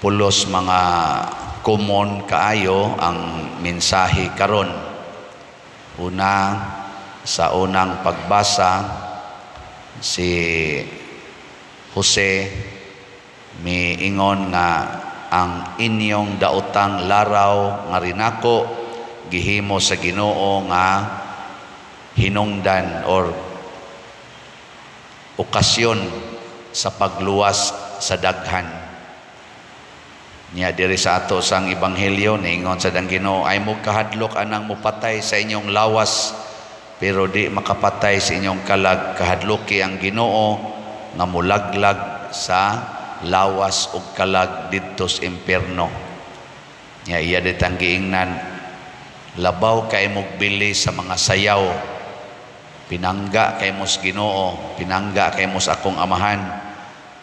Pulos mga common kaayo ang mensahe karon. Una, sa unang pagbasa, si Jose miingon nga ang inyong daotang laraw nga rinako gihimo sa Ginoo nga hinungdan or okasyon sa pagluwas sa daghan. Niya diri sa ato sang ebanghelyo, niingon sa dang Ginoo, ay mo kahadlok anang mopatay sa inyong lawas pero di makapatay sa inyong kalag, kahadloki ang Ginoo nga mulaglag sa lawas ug kalag didto sa impierno. Nya iya ditang giingnan, labaw kay mog bili sa mga sayaw, pinangga kay mos Ginoo, pinangga kay mos akong amahan,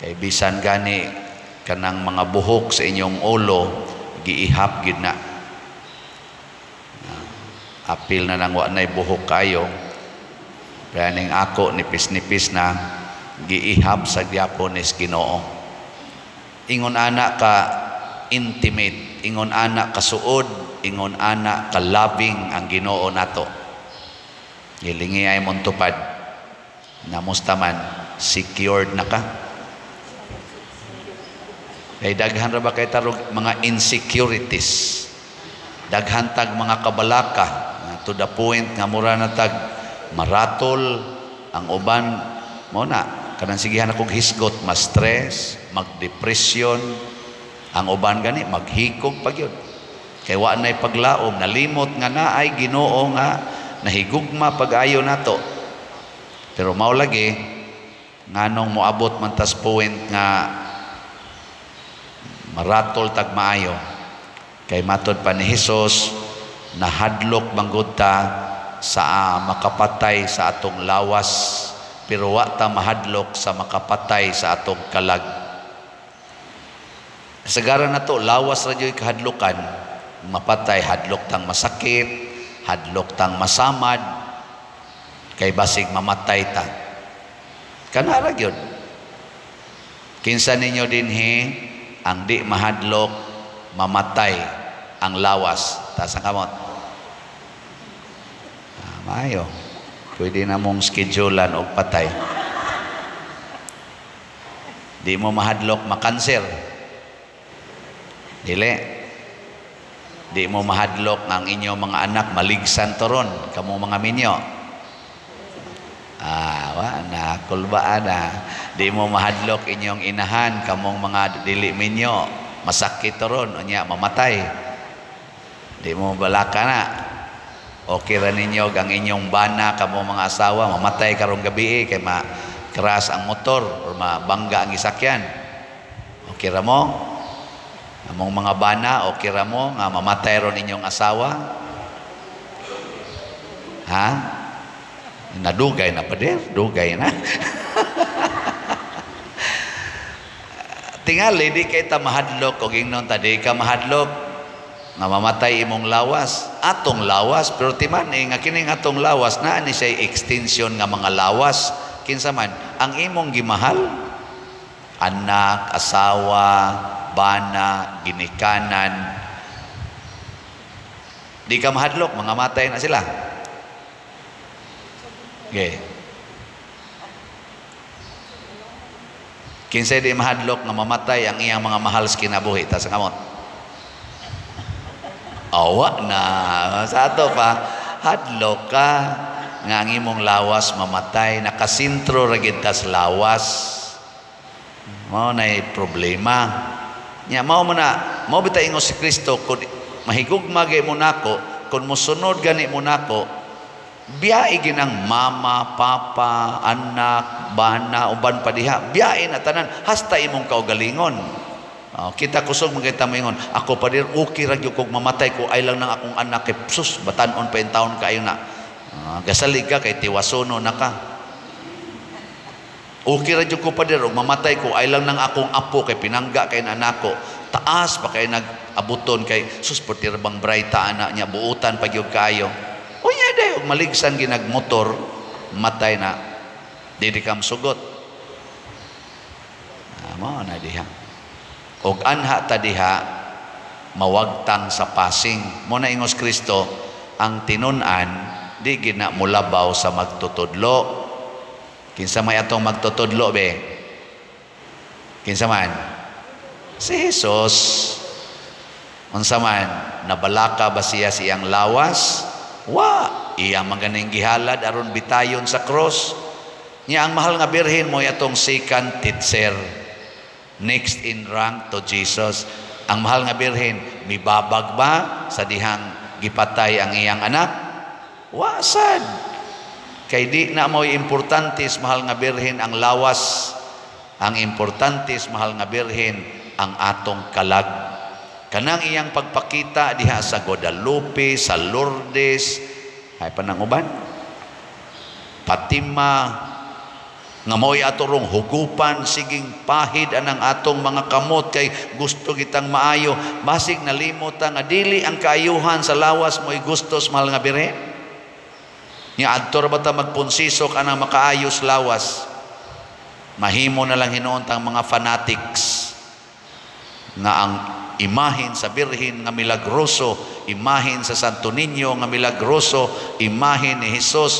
kay bisan gani kanang mga buhok sa inyong ulo giihap gid na. Apil na nang wa nay buhok kayo, kaya ning ako nipis-nipis na, giihap sa gyapon is Ginoo. Ingon ana ka intimate, ingon ana ka suod, ingon ana ka loving ang Ginoo nato. Gilingi ay mong tupad. Namusta man, secured na ka. Kay daghan ra ba kay tarog mga insecurities. Daghan tag mga kabalaka to the point nga mura na tag maratol ang uban mo na kanang sigihan akong hisgot, ma-stress, magdepresyon ang uban, gani maghikog pa gyud kay wa nay paglaom, nalimot nga naay Ginoo nga nahigugma pag-ayo nato. Pero mao lagi, nganong moabot man tas point nga maratol tag maayo? Kay matod pa ni Hesus, nahadlok manggod ta sa makapatay sa atong lawas pero wa ta mahadlok sa makapatay sa atong kalag. Kasagaran na to, lawas ra jud kahadlokan mapatay. Hadlok tang masakit, hadlok tang masamad kay basig mamatay ta. Kana ra gyud. Kinsa ninyo dinhi ang di mahadlok mamatay ang lawas? Taas ang kamot. Ah, maayo. Pwede na mong schedulean og patay. Di mo mahadlok makanser? Dili. Di mo mahadlok ang inyong mga anak maligsan toron kamo mga minyo? Ah, wa na kulbaan na. Di mo mahadlok inyong inahan, kamong mga dili minyo, masakit toron unya mamatay? Di mo balaka na? Okay ra ninyo ang inyong bana, kamo mga asawa, mamatay karong gabi kay ma crash ang motor or mabangga ang isakyan? Okay ra mo? Among mga bana, okay ra mo nga mamatay ron inyong asawa? Ha? Nadugay na pader, dugay na. Tingali di kay ta mahadlok og ingnon ta, di ka mahadlok nga mamatay imong lawas, atong lawas, pero timan eh, nga kining atong lawas naa ni siya extension nga mga lawas. Kinsa man ang imong gimahal, anak, asawa, bana, ginikanan, di ka mahadlok mga matay na sila? Okay. Kinsay di mahadlok nga mamatay ang iyang mga mahal sa kinabuhi? Taas ang kamot. Awa na. Sa ato pa, hadlok ka nga ang imong lawas mamatay. Nakasintro ra gid tas lawas. Mao nay problema. Nya mao man na, mao bitaw ingon si Kristo, kun mahigugma gay mo nako, kun mosunod gani mo nako, biyae ginang mama, papa, anak, bana, uban pa diha. Biyae na tanan hasta imong kaugalingon. Oh, kita kusog magkita mo ingon, ako pa dir okay ra gyud kog mamatay ko ay lang nang akong anak kay sus batan-on pa in taon kaayo na. Gasalig ka kay tiwasono na ka. Okay ra gyud ko pa dir og mamatay ko ay lang nang akong apo kay pinangga kay anak ko. Taas pa kay nag-abuton kay sus portir bang brighta anak niya buutan pa gyud kaayo. Unya day og maligsan ginagmotor matay na dili ka masugot. Mao na diha. Og anha ta diha mawagtang sa passing. Mao na ingos Kristo, ang tinun-an di gina mulabaw sa magtutudlo. Kinsa may atong magtutudlo be? Kinsa man? Si Jesus. Unsa man, nabalaka ba siya sa iyang lawas? Wa. Iya man ganing gihalad aron bitayon sa cross. Nya ang mahal nga birhen mo atong second teacher. Next in rank to Jesus. Ang mahal nga birhen, mibabag ba sa dihang gipatay ang iyang anak? Wa sad. Kay di na mo'y importante sa mahal nga birhen ang lawas. Ang importante sa mahal nga birhen ang atong kalag. Kanang iyang pagpakita diha sa Guadalupe, sa Lourdes, ay panang uban, Fatima, nga mao'y ato rong hugupan, siging pahid anang atong mga kamot kay gusto kitang maayo. Basig nalimot ta nga dili ang kaayuhan sa lawas mo'y gusto sa mahal nga birhen. Nya adto ra ba ta magpunsisok anang makaayos lawas? Mahimo na lang hinuon tang mga fanatics nga ang imahen sa Birhen nga milagroso, imahen sa Santo Niño nga milagroso, imahen ni Jesus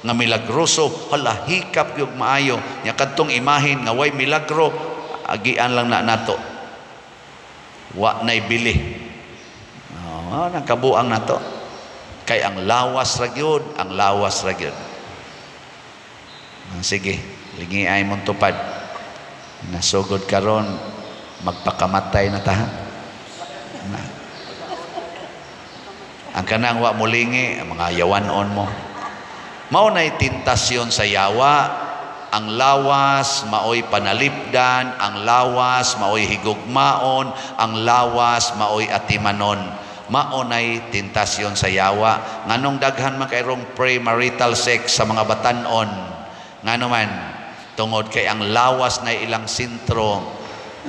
nga milagroso, hala, hikap gyud maayo. Nya kadtong imahen nga way milagro, agian lang na nato. Wa nay bili. Oh, nang kabuang nato. Kay ang lawas ra gyud, ang lawas ra gyud. Ah, sige, lingi ay mong tupad. Nasugod karon, magpakamatay na ta. Na. Ang kanang wa molingi, ang mga yawanon mo. Mao na'y tentasyon sa yawa, ang lawas maoy panalipdan, ang lawas maoy higugmaon, ang lawas maoy atimanon. Mao na'y tentasyon sa yawa. Nganong daghan man kayrong premarital sex sa mga batan-on? Ngano man, tungod kay ang lawas na ilang sentro.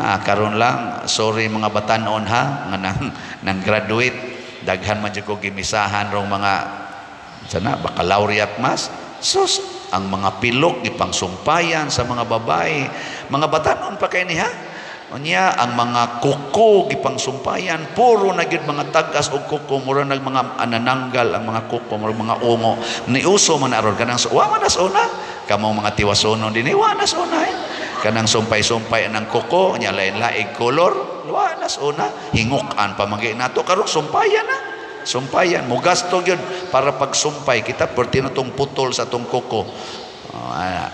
Ah, karon lang, sorry mga batan-on ha, nga nang graduate, daghan man jud ko gimisahan rong mga sana baccalaureate mass. Sus, ang mga pilok gipangsumpayan sa mga babae. Mga batan-on pa kay niha. Unya ang mga kuko gipangsumpayan, puro na gyud mga tag-as og kuko, mura nag mga anananggal ang mga kuko, mura mga ungo. Niuso man aron kanang wa man nas una. Kamong mga tiwasonon dinhi wa nas una. Eh. Kanang sumpay-sumpay ang kuko, nya lain-laing kolor, wa nas una. Hingukan pa man nato karon sumpayan na. Sumpayan, mugasto gyud para pagsumpay kita perti na tong putol sa tong kuko. Oh, ana.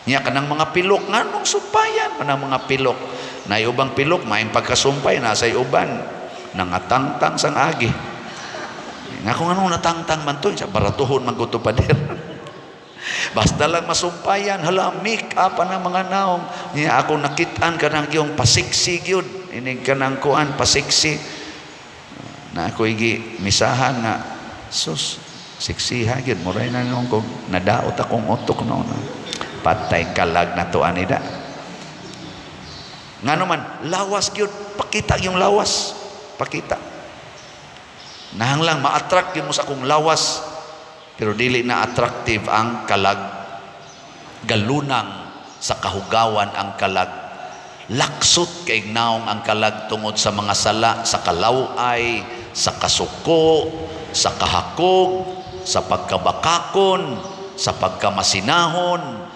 Nya kanang mga pilok, nganong sumpayan man ang mga pilok? Nay ubang pilok maayong pagkasumpay, nasa uban nangatangtang sang agi. Nga kung anong natangtang man to, sa baratuhon man ko to, pader. Basta lang masumpayan, hala, make up ang mga naong. Nya ako nakitaan kanang yung pasiksi gyud, inig kanang kuan pasiksi. Na ako igi misahan nga sus, siksiha gyud, muray na nung kung nadaot akong utok noon. Patay kalag na to anida. Ngano man, lawas gyud, pakita yung lawas, pakita. Nahang lang ma-attract gyud mo sa akong lawas, pero dili na attractive ang kalag. Galunang sa kahugawan ang kalag. Laksot kay naong ang kalag tungod sa mga sala, sa kalaway, sa kasuko, sa kahakog, sa pagkabakakon, sa pagkamasinahon.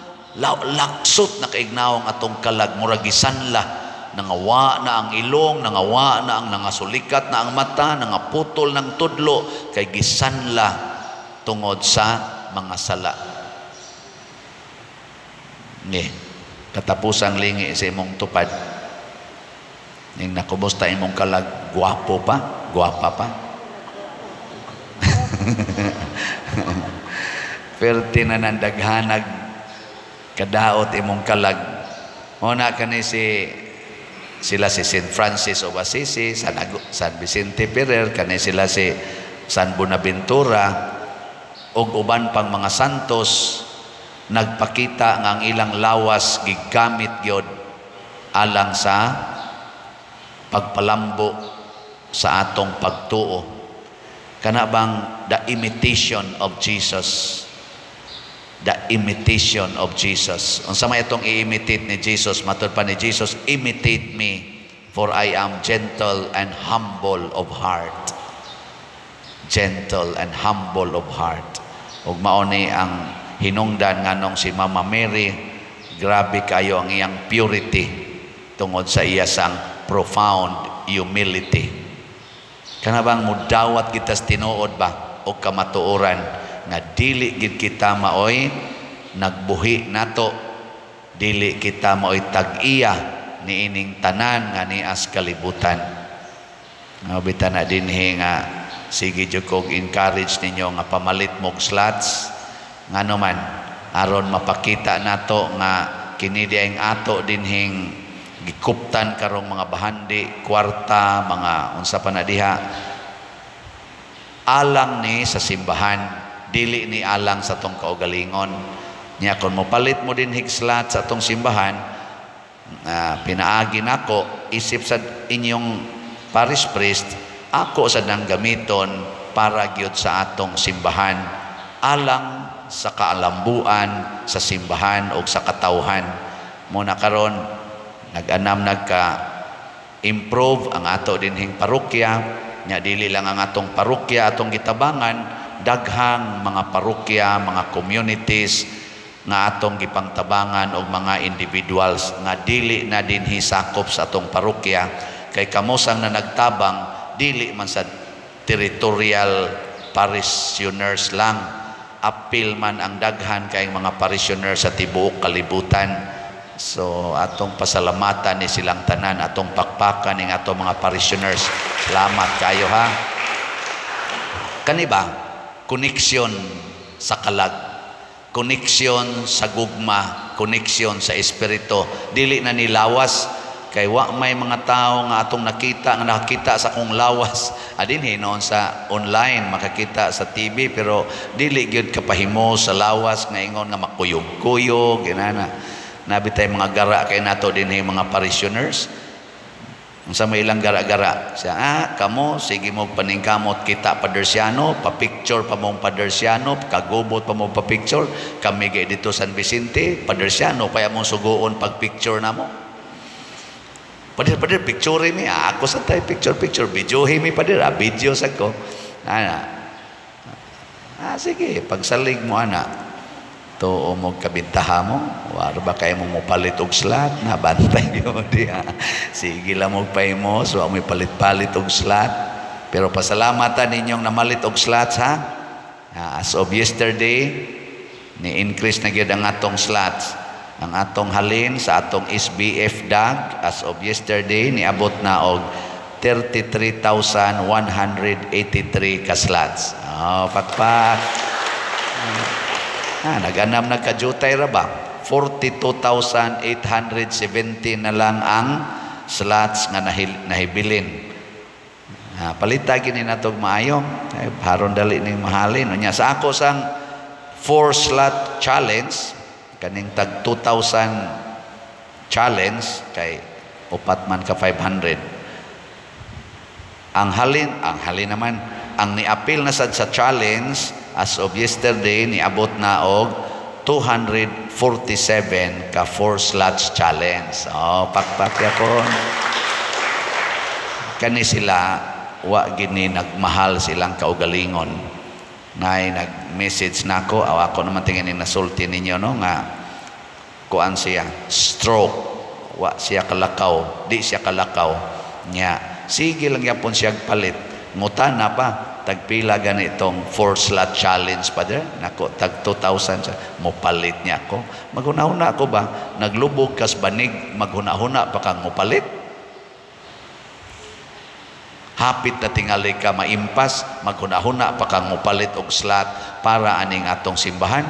Laksot na kaignaong atong kalag, murag gisanla, nangawa na ang ilong, nangawa na ang nangasulikat na ang mata, nangaputol ng tudlo, kay gisanla tungod sa mga sala. Ni, katapusang lingi sa imong tupad. Ning nakumusta imong kalag, gwapo pa, gwapa pa. Perti na nandaghanag kadaot imong kalag. Una kani si sila si Saint Francis of Assisi, San Vicente Ferrer, kani sila si San Bonaventura ug uban pang mga santos, nagpakita nga ang ilang lawas gigamit gyud alang sa pagpalambo sa atong pagtuo. Kana bang the imitation of Jesus? The imitation of Jesus. Unsa may atong i-imitate ni Jesus? Matud pa ni Jesus, "Imitate me for I am gentle and humble of heart." Gentle and humble of heart. Ug mao ni ang hinungdan nganong si Mama Mary, grabe kayo ang iyang purity tungod sa iya sang profound humility. Kana bang mudawat kita sa tinuod ba o kamatuoran nga dili gid kita maoy nagbuhi nato, dili kita maoy tag-iya niining tanan nga nias kalibutan. Nga bitan na dinhi nga sige jud kog encourage ninyo nga pamalit mog slots, ngano man aron mapakita nato nga kini di ang ato dinhing gikuptan karong mga bahandi, kwarta, mga unsa pa na diha, alang ni sa simbahan, dili ni alang sa tong kaugalingon. Nya kon mopalit mo dinhig slot sa atong simbahan, pinaagi nako isip sa inyong parish priest, ako sa nang gamiton para gyud sa atong simbahan, alang sa kaalambuan sa simbahan o sa katawhan. Muna karon nag-anam, nagka improve ang ato dinhing parokya. Nya dili lang ang atong parokya atong gitabangan, daghang mga parokya, mga communities nga atong gipangtabangan og mga individuals nga dili na dinhi sakop sa atong parokya, kay kamosang na nagtabang dili man sa territorial parishioners lang, apil man ang daghan kay mga parishioners sa tibuok kalibutan. So atong pasalamatan ni silang tanan, atong pakpakan ning atong mga parishioners. Salamat kayo, ha. Kani ba koneksyon sa kalag, koneksyon sa gugma, koneksyon sa espiritu, dili na nilawas, kay wa may mga tao nga atong nakita nga nakakita sa akong lawas. Adin noon sa online, makakita sa TV, pero dili gyud kapahimo sa lawas nga ingon nga makuyog-kuyog inana. Nabi tay mga gara kay nato dinhi, mga parishioners. Unsa may ilang gara-gara siya, kamo sige mo paningkamot kita Padersiano, pa-picture pa mong Padersiano, kagubot pa mo pa-picture. Kami gay dito San Vicente, Padersiano pa mong suguon pag picture namo. "Pader, pader, picture mi." "Ako sa tay picture picture, videohi mi, pader." "Video sa ko ana." "Sige, pagsalig mo ana." Tuo mo kabintaha mo, war ba kay mo mopalit og slot na bantay mo diha. Sige lang mo pahimo, so amoy palit-palit og slot. Pero pasalamatan ninyong namalit og slots, ha. As of yesterday, ni increase na gyud ang atong slots. Ang atong halin sa atong SBF DAG as of yesterday niabot na og 33,183 ka slots. Oh, pakpak. Naganam nagkajutay ra ba? 42,870 na lang ang slots nga nahibilin. Palita gini natog maayo. Ay, haron dali ning mahalin. Unya sa ako sang 4 slot challenge, kaning tag 2,000 challenge kay upat man ka 500. Ang halin naman, ang niapil na sad sa challenge as of yesterday niabot na og 247 ka 4 slots challenge. Oh, pakpak yapon. Kani sila wa gini nagmahal silang kaugalingon. Nay nag-message nako, aw ako naman tingin ni nasulti ninyo, no, nga kuan siya, stroke, wa siya kalakaw, di siya kalakaw. Nya sige lang yapon siya palit. Ngutana pa, tagpila ganitong 4 slot challenge, pader? Nako, tag 2,000 siya. Mopalit niya ako. Maghuna-huna ako ba? Naglubog kas banig, maghuna-huna pa kang mopalit? Hapit na tingali ka maimpas, maghuna-huna pa kang mopalit og slot para aning atong simbahan.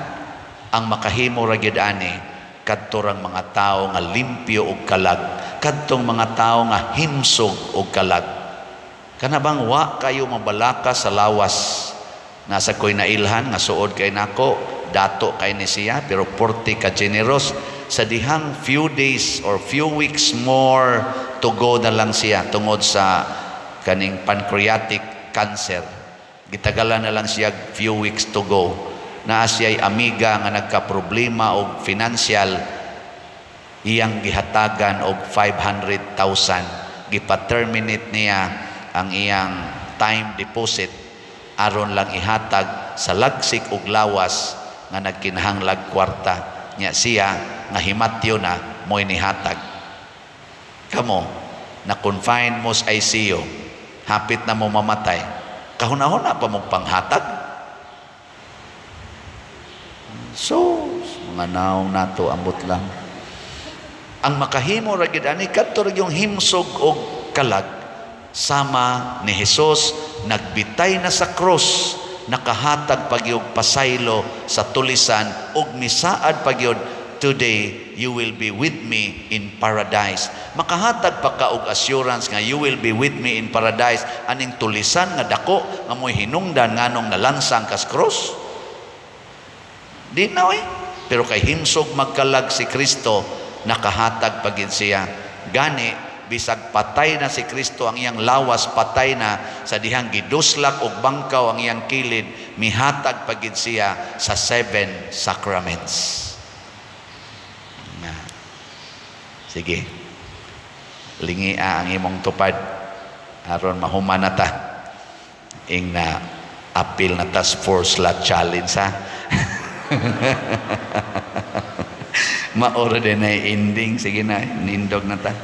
Ang makahimo ra gyud ani kadto rang mga tawo nga limpyo og kalag, kadtong mga tawo nga himsog og kalag. Kana bang wa kayo mabalaka sa lawas? Nasa ko'y nailhan nga suod kay nako, dato kay ni siya, pero porte ka generous. Sa dihang few days or few weeks more to go na lang siya tungod sa kaning pancreatic cancer. Gitagalan na lang siya few weeks to go. Naa siya'y amiga nga nagka-problema og financial, iyang gihatagan og 500,000. Gipa-terminate niya ang iyang time deposit aron lang ihatag sa lagsik og lawas nga nagkinahanglag kwarta nya. Siya nga himatyo na, mo'y nihatag. Kamo na confine mo sa ICU, hapit na mo mamatay, kahuna-huna pa mong panghatag. So mga naong nato, ambot lang, ang makahimo ra gid ani, kadto ra yung himsog og kalag sama ni Hesus. Nagbitay na sa cross, nakahatag pagyog pasaylo sa tulisan ug misaad pagyod, "Today you will be with me in paradise." Makahatag pa ka og assurance nga "You will be with me in paradise" aning tulisan nga dako nga mo'y hinungdan nganong nalansang kas cross? Di na oy. Pero kay himsog magkalag si Kristo, nakahatag pagid siya. Gani bisag patay na si Kristo, ang iyang lawas patay na sa dihang giduslak og bangkaw ang iyang kilid, mihatag pagid siya sa seven sacraments. Nga. Sige. Lingia ang imong tupad aron mahuman na ta. Ing na apil na tas four slot challenge, ha. Maoro din na ending. Sige na, nindog na ta.